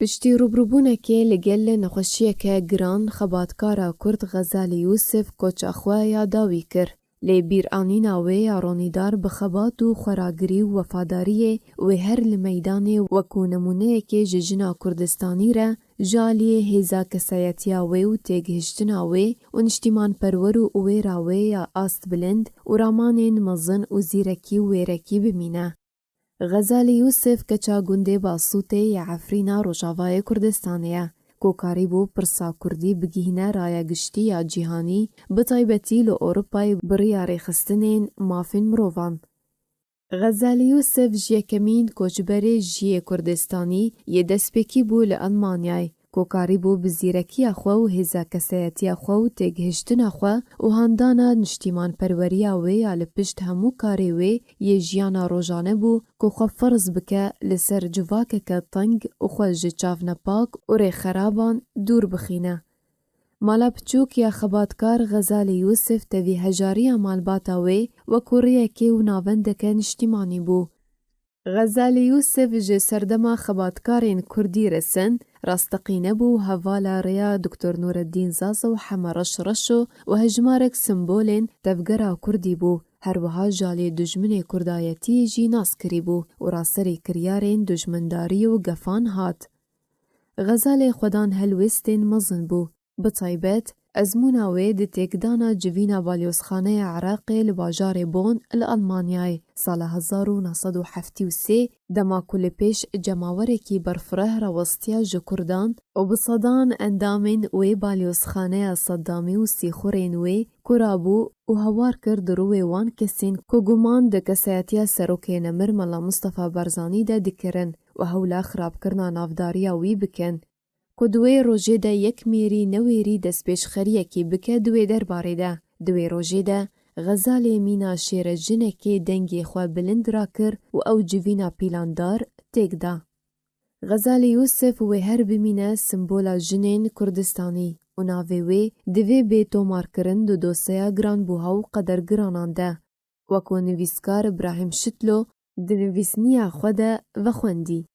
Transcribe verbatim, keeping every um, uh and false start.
Piştî rûbirûbûnekê li gel nexweşiyeke giran, xebatkara Kurd Xezalî Yûsif koça xwe ya dawî kir. Lê bîranîna wê ya ronîdar bi xebat û xweragirî û wefadariyê wê her li meydanê wekû nemûneyekê ji jina Kurdistanî re ji aliyê hêza kesayetiya wê û têgihiştina wê û niştîmanperwer û wêra wê ya astbilind û ramanên mezin û zîrekî û wêrekî bimîne. Xezalî Yûsif keça gundê Basûtê yê Efrîna Rojavayê Kurdistanê ye, ku karîbû pirsa kurdî bigihîne raya giştî ya cîhanî, bi taybetî li Ewropayê bi riya rêxistinên mafên mirovan. Xezalî Yûsif ji yekemîn koçberê jiyê Kurdistanî yê destpêkî bû li Elmanyayê, ku karîbû bi zîrekiya xwe û hêza kesayetiya xwe û têgihiştina xwe û handana niştîmanperweriya wê ya li pişt hemû karê wê yê jiyana rojane bû, ku xwe ferz bike li ser civakeke teng û xwe ji çavnepak û rêxeraban dûr bixîne. Mala piçûk ya xebatkar Xezalî Yûsif tevî hejariya malbata wê wekû rêyekê û navendeke niştîmanî bû. Xezalî Yûsif ji serdema xebatkarên kurdî re sin, rasteqîne bû û hevala rêya Doktor Nûreddîn Zaza û Heme Reş Reşo û hejmarek simbolên tevgera kurdî bû. Her wiha ji aliyê dijminê kurdayetiyê jî nas kirîbû û raserî kiryarên dijmindarî û gefan hat. Xezalê xwedan helwêstên mezin bû. Bi taybet, ezmûna wê di têkdana civîna balyozxaneya Iraqê li bajarê Bonn li Almanyayê sala hezar û neh sed û heftê û sê, dema ku li pêş cemawerekî berfireh rawestiya ji Kurdan û bi sedan endamên wê balyozxaneya Seddamî û sîxurên wê kura bû û hewar kir di rûyê wan kesên ku guman di kesayetiya Serokê Nemir Mela Mustafa Barzanî de dikirin û hewla xirabkirina navdariya wî bikin. Ku di wê rojê de yek mêrî newêrî destpêşxeriyekî bike di wê derbarê de. Di wê rojê de Xezalê mîna şêrejinekê dengê xwe bilind rakir û ew civîna pîlandar têk da. Xezalê Yûsif wê her bimîne simbola jinên Kurdistanî û navê wê divê bê tomarkirin di doseya giranbûha û qedergiranan de. Wekû nivîskar Îbrahîm Şitlo di nivîsniya xwe de vexwendî.